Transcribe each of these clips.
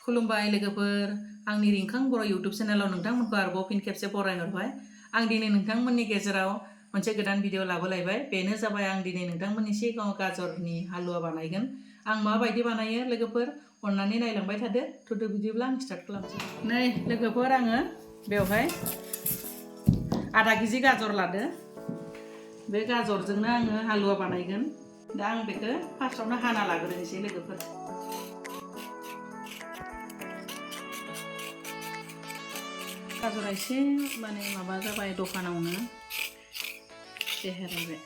खुलुमबाय लोगोफोर आंनि रिंखां बर' YouTube चेनेलाव नोंथांमोनखौ आरोबाव फिन खेबसे बरायहरबाय। आं दिनै नोंथांमोननि गेजेराव मोनसे गोदान भिडिअ लाबोलायबाय। बेनो जाबाय आं दिनै नोंथांमोननि सिगाङाव गाजरनि हालुवा बानायगोन। आं माबायदि बानायो लोगोफोर अननानै नायलांबाय थादो। थुदो बिदिब्ला आं स्टार्ट खालामसै। नै लोगोफोर आङो बेवहाय आधा केजि गाजर लादो। बे गाजरजोंनो आङो हालुवा बानायगोन। दा आं बेखौ फार्स्टआवनो हाना लाग्रोनोसै लोगोफोर। गाजरा एसे माने माबा जाबाय दखानावनो देहेरायबाय।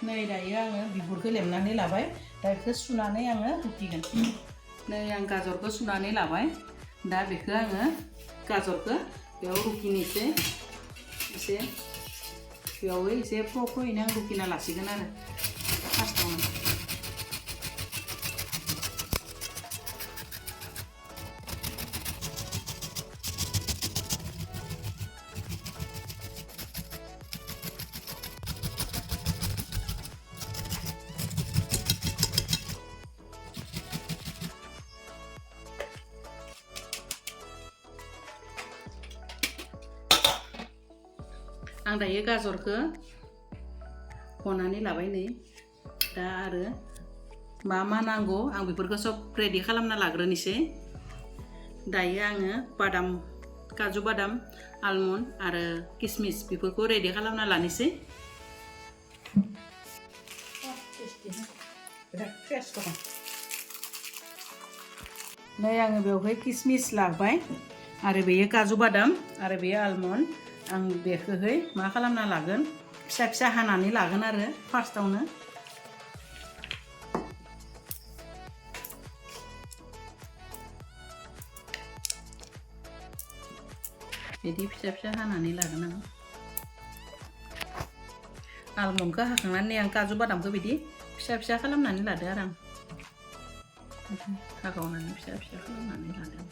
नै दायो आङो बिगुरखौ लेमनानै लाबाय। दा बेखौ सुनानै आङो रुकिगोन। नै आं गाजरखौ सुनानै लाबाय। दा बेखौ आङो गाजरखौ बेयाव रुकिनोसै। एसे बेयाव एसे फ्र'यैनो आं रुकिना लासिगोन आरो फार्स्टआवनो। आं दायो गाजरखौ हनानै लाबाय नै। दा आरो मा नांगौ आं बेफोरखौ सब रेडि खालामना लाग्रोनोसै। दायो आङो बादाम, काजु बादाम, आलमन्ड आरो किसमिस बेफोरखौ रेडि खालामना लानोसै। नै आङो बेवहाय किसमिस लाबाय आरो बेयो काजु बादाम आरो बेयो आलमन्ड। आं बेखौहाय मा खालामना लागोन फिसा फिसा हानानै लागोन आरो फार्स्टआवनो। बिदि फिसा फिसा हानानै लागोन आं। आलमन्डखौ हाखांनानै आं काजु बादामखौ बिदि फिसा फिसा खालामनानै लादो आरो आं। हाखावनानै फिसा फिसा खालामनानै लादों।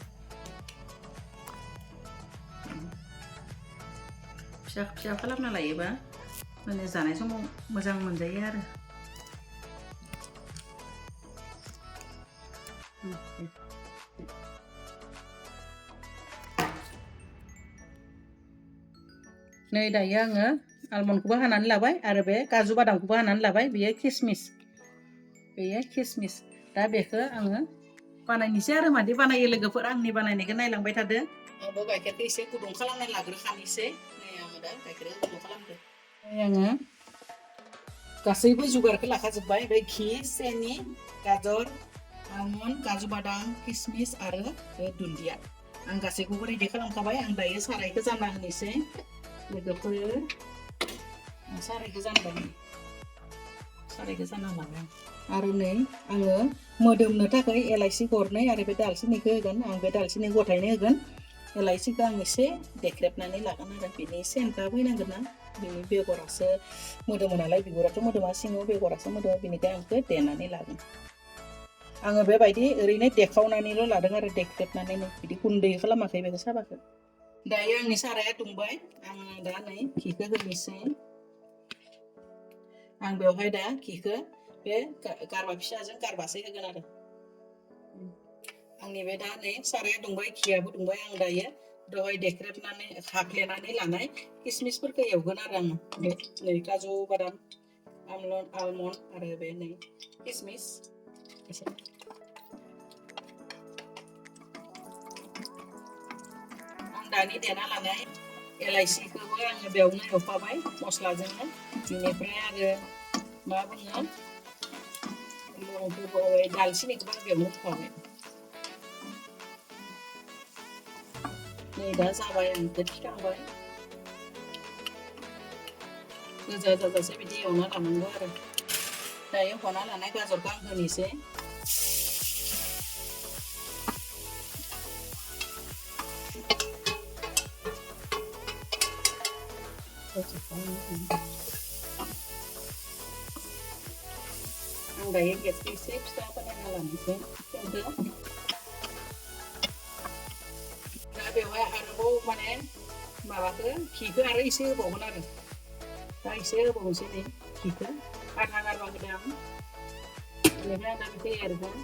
फिसा फिसा खालामना लायोबा माने जानाय समाव मोजां मोनजायो आरो। नै दायो आङो आलमन्डखौबो हानानै लाबाय आरो बे काजु बादामखौबो हानानै लाबाय। बेयो किसमिस। दा बेखौ आङो बानायनोसै आरो मादि बानायो लोगोफोर आंनि बानायनायखौ नायलांबाय थादो। आंबो गाइखेरखौ एसे गुदुं खालामना लाग्रोखानोसै। नै आङो दा गाइखेरखौ गुदुं खालामदो। नै आङो गासैबो जुगारखौ लाखाजोब्बाय। बे घि, सेनि, गाजर, आलमन्ड, काजु बादाम, किसमिस आरो बे दुन्दिया आं गासैखौबो रेडि खालामखाबाय। आं दायो सारायखौ जानना होनोसै लोगोफोर। सारायखौ जानबाय। सारायखौ जानना लाबाय आरो नै आङो मोदोमनो थाखाय एलाइसि गरनै आरो बे दालसिनिखौ होगोन। आं बे दालसिनि गथायैनो होगोन। एलाइसिखौ आं एसे देख्रेबनानै लागोन आरो बिनि सेन्टआ फैनांगोन ना। बिनि बेगरासो मोदोमो नालाय, बिगुराथ' मोदोमा, सिङाव बेगरासो मोदोमो। बिनिखाय आं बेखौ देनानै लागोन। आङो बेबायदि ओरैनो देखावनानैल' लादों आरो देख्रेबनानै बिदि गुन्दै खालामाखै बेखौ साबाखौ। दायो आंनि साराया दुंबाय। आङो दा नै घिखौ होनोसै। आं बेवहाय दा घिखौ बे गारबा फिसाजों गारबासे होगोन आरो। आंनि बे दा नै साराया दुंबाय, घियाबो दुंबाय। आं दायो दहाय देख्रेबनानै हाफ्लेनानै लानाय किसमिसफोरखौ एवगोन आरो आङो। बे नै काजु बादाम, आलमन्ड आरो बे नै किसमिस। आं दानि देना लानाय एलाइसिखौबो आङो बेयावनो एवफाबाय मस्लाजोंनो। बेनिफ्राय आरो मा बुङो दालसिनिखौबो आं बेयावनो होफाबाय। नै दा जाबाय, आं बेखौ थिखांबाय। गोजा जाजासे बिदि एवना लानांगौ आरो। दायो हना लानाय गाजरखौ आं होनोसै। आं दायो गेसखौ एसे फिसा बानायना लानोसै। बेवहाय आरोबाव माने माबाखौ घिखौ आरो एसे होबावगोन आरो दा एसे होबावनोसै नै घिखौ आधा गारबा होदों आं बेनिफ्राय आं दा बेखौ एरगोन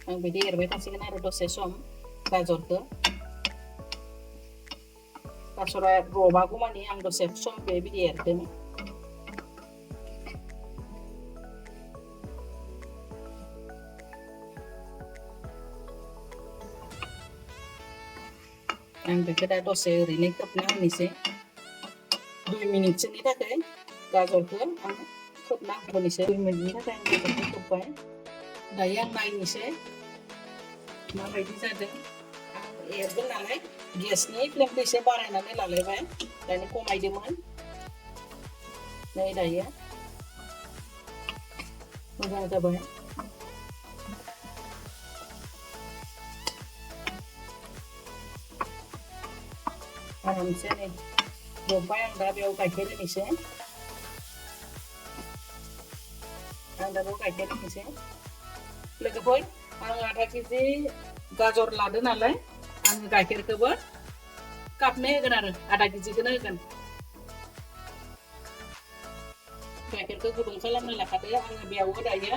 आं बिदि एरबाय थासिगोन आरो दसे सम गाजरखौ गाजरा रबागौमानि आं दसे सम बेबायदि एरदों आं बेखौ दा दसे ओरैनो खोबना होनोसै 2 मिनिटसोनि थाखाय गाजरखौ आं खोबना होनोसै 2 मिनिटनि थाखाय आं गाजरखौ खोबबाय दायो आं नायनोसै माबायदि जादों आं एरगोन नालाय गेसनि फ्लेमखौ एसे बारायनानै लालायबाय दानि खमायदोंमोन नै दायो मोजां जाबाय आरामसे नै रबबाय आं दा बेयाव गाइखेर होनोसै लोगोफोर आं आधा केजि गाजर लादों नालाय आङो गाइखेरखौबो कापनै होगोन आरो आधा केजिखौनो होगोन गाइखेरखौ गुदुं खालामना लाखादो आङो बेयावबो दायो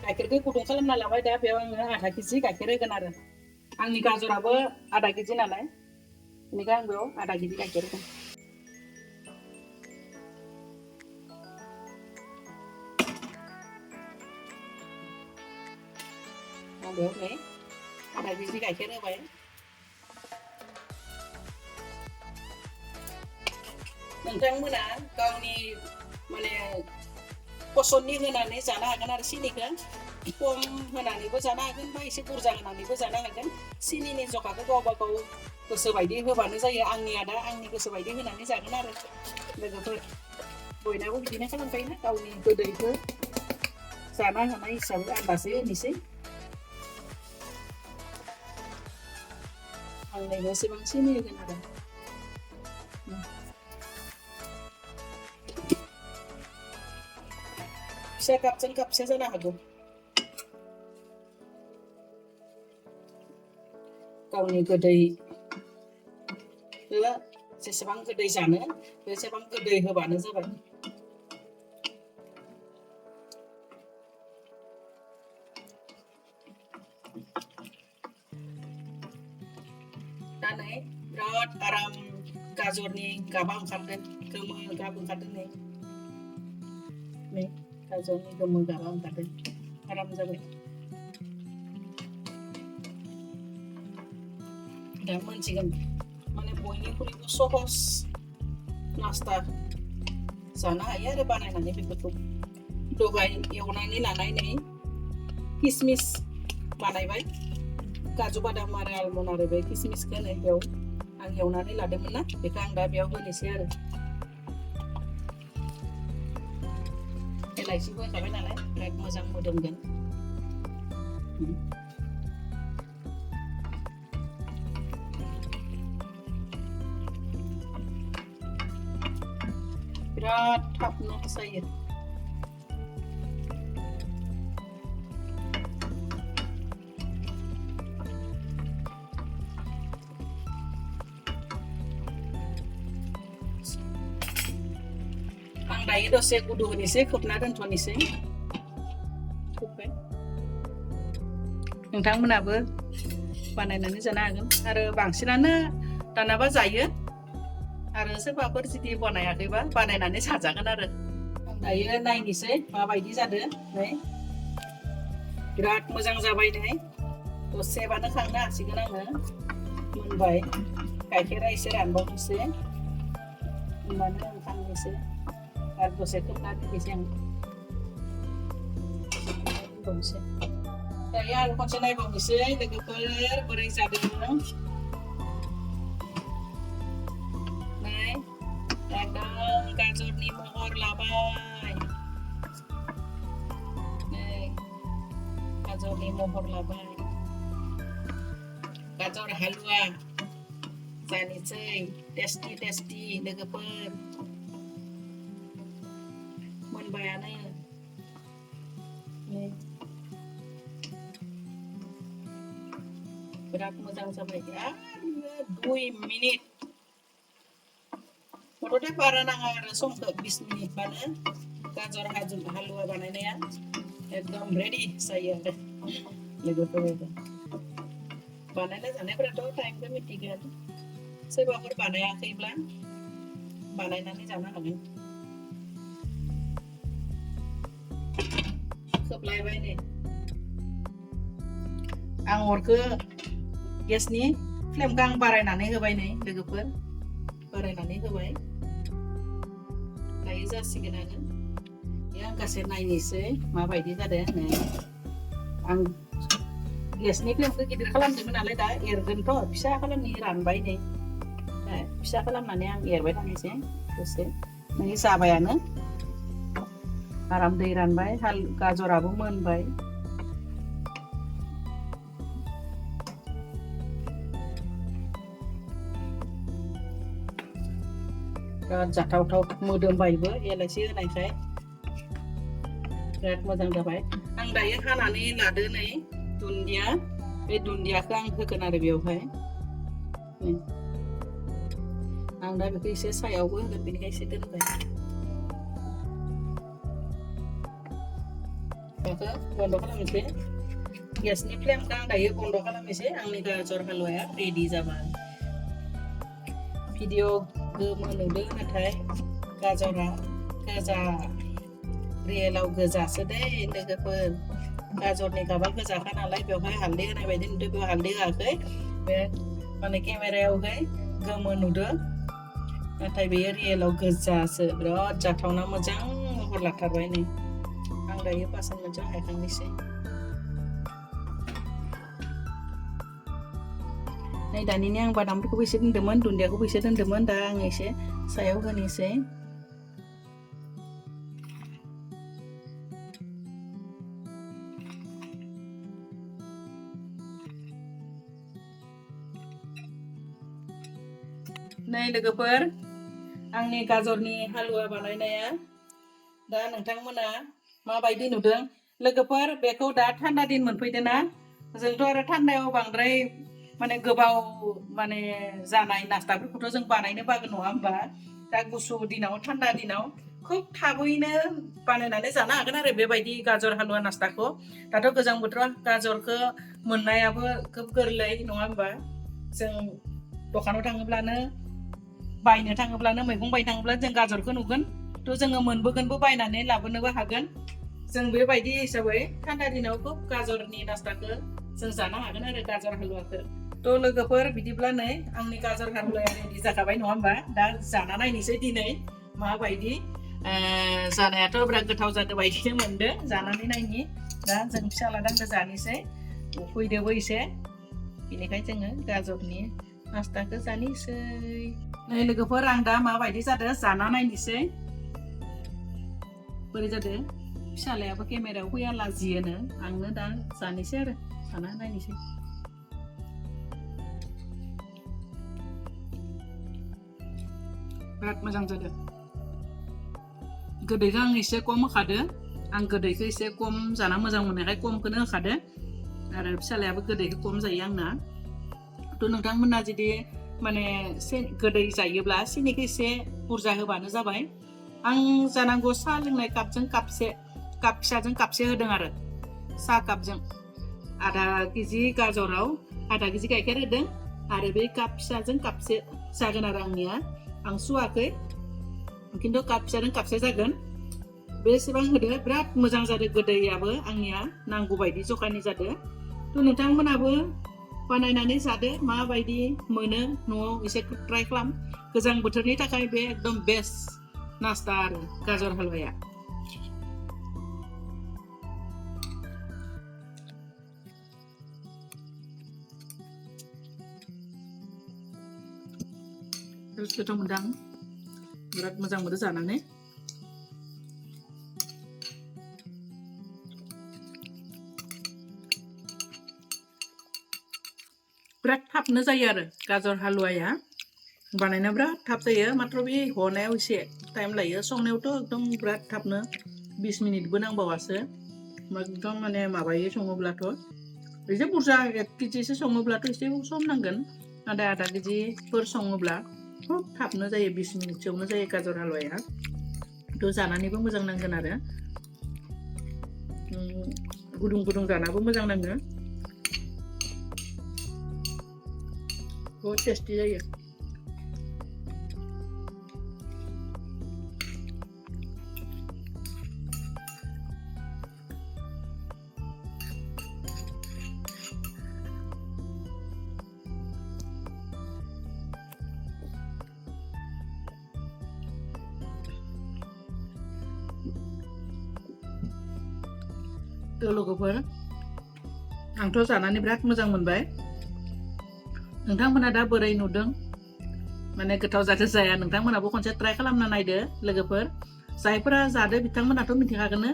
गाइखेरखौ गुदुं खालामना लाबाय दा बेयाव आङो आधा केजि गाइखेर होगोन आरो आंनि गाजराबो आधा केजि नालाय बेनिखाय आं बेयाव आधा केजि गाइखेर होगोन आं बेयाव नै आधा केजि गाइखेर होबाय नोंथांमोना गावनि माने पसन्दनि होनानै जानो हागोन आरो सिनिखौ खम होनानैबो जानो हागोन बा एसे बुरजा होनानैबो जानो हागोन सिनिनि जखाखौ गावबा गाव गोसो बायदि होबानो जायो आंनिया दा आंनि गोसो बायदि होनानै जागोन आरो लोगोफोर बयनाबो बिदिनो खालामखायोना गावनि गोदैखौ जानो हानाय हिसाबै आन्दाजै होनोसै आं नैबे एसेबां सिनि होगोन आरो फिसा कापजों कापसे जानो हागौ गावनि गोदै जेसेबां गोदै जानो बेसेबां गोदै होबानो जाबाय दा नै बिराद आराम गाजरनि गाबा ओंखारदों गोमो गाब ओंखारदों नै गाजरनि गोमो गाबा ओंखारदों आराम जाबाय दा मोनसिगोन माने बयनिख्रुइबो सहस नास्ता जानो हायो आरो बानायनानै बेफोरखौ दहाय एवनानै लानाय नै किसमिस बानायबाय काजु बादाम आरो आलमन्ड आरो बे किसमिसखौ नै बेयाव आं एवनानै लादोंमोन ना बेखौ आं दा बेयाव होनोसै आरो एलाइसिबो होखाबाय नालाय बिराद मोजां मोदोमगोन बिराद थाबनो जायो आं दायो दसे गुदु होनोसै खोबना दोनथ'नोसै खोब्बाय नोंथांमोनाबो बानायनानै जानो हागोन आरो बांसिनानो दानाबा जायो आरो सोरबाफोर जुदि बानायाखैबा बानायनानै जाजागोन आरो आं दायो नायनोसै माबायदि जादों नै बिराद मोजां जाबाय नै दसेबानो खांनो हासिगोन आङो मोनबाय गाइखेरा एसे रानबावनोसै होनबानो आं खांनोसै आरो दसे खोबना दोननोसै आं दोनबावनोसै दायो आरो खनसे नायबावनोसै लोगोफोर बोरै जादों नै एकदम गाजरनि महर लाबाय नै गाजरनि महर लाबाय गाजर हालुवा जानोसै टेस्टि टेस्टि लोगोफोर मोनबायानो बिराद मोजां जाबाय आरो 2 मिनिट मथथे बारा नाङा आरो समखौ 20 मिनिट बानो गाजर हालुवा बानायनाया एकदम रेडि जायो आरो लोगोफोर बानायना जानायफोराथ' टाइमखौ मिथिगोन सोरबाफोर बानायाखैब्ला बानायनानै जानो हागोन खोबलायबाय नै आं अरखौ गेसनि फ्लेमखौ आं बारायनानै होबाय नै लोगोफोर बारायनानै होबाय दायो जासिगोनानो आं गासै नायनोसै माबायदि जादों आं गेसनि फ्लेमखौ गिदिर खालामदोंमोन नालाय दा एरगोनथ' फिसा खालामनि रानबाय नै फिसा खालामनानै आं एरबाय थानोसै दसे नै जाबायानो आराम दै रानबाय गाजराबो मोनबाय बिराद जाथावथाव मोदोमबायबो एलाइसि होनायखाय बिराद मोजां जाबाय आं दायो हानानै लादो नै दुन्दिया बे दुन्दियाखौ आं होगोन आरो बेवहाय आं दा बेखौ एसे सायावबो होगोन बेनिखाय एसे दोनबाय बेखौ बन्द खालामनोसै गेसनि फ्लेमखौ आं दायो बन्द खालामनोसै आंनि गाजर हालवाया रेडि जाबाय भिडिअ गोमो नुदों नाथाय गाजरा गोजा रियेलाव गोजासो दै लोगोफोर गाजरनि गाबा गोजाखा नालाय बेवहाय हालदै होनाय बायदि नुदों बेयाव हालदै होआखै बे माने केमेरायावहाय गोमो नुदों नाथाय बेयो रियेलाव गोजासो बिराद जाथावना मोजां महर लाथारबाय नै आं दायो बासन मोनसेयाव हायखांनोसै नै दानिनि आं बादामफोरखौबो एसे दोन्दोंमोन दुन्दियाखौबो एसे दोन्दोंमोन दा आं एसे सायाव होनोसै नै लोगोफोर आंनि गाजरनि हालवा बानायनाया दा नोंथांमोना माबायदि नुदों लोगोफोर बेखौ दा थान्दा दिन मोनफैदों ना जोंथ' आरो थान्दायाव बांद्राय माने गोबाव माने जानाय नास्ताफोरखौथ' जों बानायनो बागोन नङा होमबा दा गुसु दिनाव थान्दा दिनाव खुब थाबैनो बानायनानै जानो हागोन आरो बेबायदि गाजर हालवा नास्ताखौ दाथ' गोजां बोथोराव गाजरखौ मोननायाबो खोब गोरलै नङा होमबा जों दखानाव थाङोब्लानो बायनो थाङोब्लानो मैगं बायनो थाङोब्ला जों गाजरखौ नुगोन थ' जोङो मोनबोगोनबो बायनानै लाबोनोबो हागोन जों बेबायदि हिसाबै थान्दा दिनाव खुब गाजरनि नास्ताखौ जों जानो हागोन आरो गाजर हालवाखौ थ' लोगोफोर बिदिब्ला नै आंनि गाजर हालवाया रेडि जाखाबाय नङा होमबा दा जाना नायनोसै दिनै माबायदि जानायाथ' बिराद गोथाव जादों बायदिनो मोनदों जानानै नायनि दा जों फिसालाजों जानोसै उखैदोंबो एसे बेनिखायनो जोङो गाजरनि नास्ताखौ जानोसै नै लोगोफोर आं दा माबायदि जादों जाना नायनोसै बोरै जादों फिसालायाबो केमेरायाव फैया लाजियोनो आंनो दा जानोसै आरो जाना नायनोसै बिराद मोजां जादों गोदैखौ आं एसे खम होखादों आं गोदैखौ एसे खम जाना मोजां मोननायखाय खमखौनो होखादों आरो फिसालायाबो गोदैखौ खम जायो आंना थ' नोंथांमोना जुदि माने गोदै जायोब्ला सिनिखौ एसे बुरजा होबानो जाबाय आं जानांगौ साहा लोंनाय कापजों कापसे काप फिसाजों कापसे होदों आरो साहा कापजों आधा केजि गाजराव आधा केजि गाइखेर होदों आरो बे काप फिसाजों कापसे जागोन आरो आंनिया आं सुवाखै खिन्थु काप फिसाजों कापसे जागोन बेसेबां होदो बिराद मोजां जादों गोदैयाबो आंनिया नांगौ बायदि जखानि जादों थ' नोंथांमोनाबो बानायनानै जादो माबायदि मोनो न'आव एसे ट्राइ खालाम गोजां बोथोरनि थाखाय बे एकदम बेस्ट नास्ता आरो गाजर हालवाया गोथाव मोनदां बिराद मोजां मोनो जानानै बिराद थाबनो जायो आरो गाजर हालवाया बानायनो बिराद थाब जायो मात्र बे हनायाव एसे टाइम लायो संनायावथ' एकदम बिराद थाबनो 20 मिनिटबो नांबावासो एकदम माने माबायो सङोब्लाथ' एसे बुरजा 1 केजिसो सङोब्लाथ' एसे सम नांगोन नाथाय आधा केजिफोर सङोब्ला खोब थाबनो जायो 20 मिनिटसोआवनो जायो गाजर हालवाया थ' जानानैबो मोजां नांगोन आरो गुदुं गुदुं जानाबो मोजां नाङो बहुत टेस्टि जायो लोगोफोर आंथ' जानानै बिराद मोजां मोनबाय नोंथांमोना दा बोरै नुदों माने गोथाव जादो जाया नोंथांमोनाबो खनसे ट्राइ खालामना नायदो लोगोफोर जायफोरा जादो बिथांमोनाथ' मिथिखागोन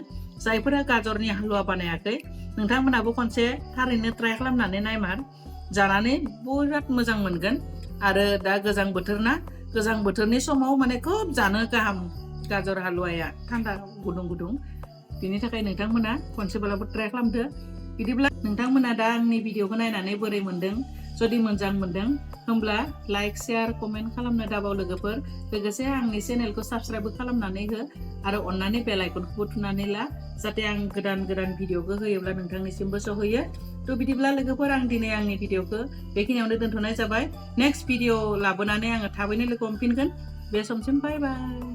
जायफोरा गाजरनि हालवा बानायाखै नोंथांमोनाबो खनसे थारैनो ट्राइ खालामनानै नायमार जानानै बिराद मोजां मोनगोन आरो दा गोजां बोथोर ना गोजां बोथोरनि समाव माने खोब जानो गाहाम गाजर हालवाया थान्दा गुदुं गुदुं बिनि थाखाय नोंथांमोना खनसेब्लाबो ट्राइ खालामदो बिदिब्ला नोंथांमोना दा आंनि भिडिअखौ नायनानै बोरै मोनदों जुदि मोजां मोनदों होमब्ला लाइक शेयार कमेन्ट खालामनो दाबाव लोगोफोर लोगोसे आंनि चेनेलखौ साबस्क्राइब खालामनानै हो आरो अन्नानै बेल आइकनखौबो थुनानै ला जाहाथे आं गोदान गोदान भिडिअखौ होयोब्ला नोंथांनिसिमबो सहैयो थ' बिदिब्ला लोगोफोर आं दिनै आंनि भिडिअखौ बेखिनियावनो दोनथ'नाय जाबाय नेक्स्ट भिडिअ लाबोनानै आङो थाबैनो लोगो हमफिनगोन बे समसिम बाय बाय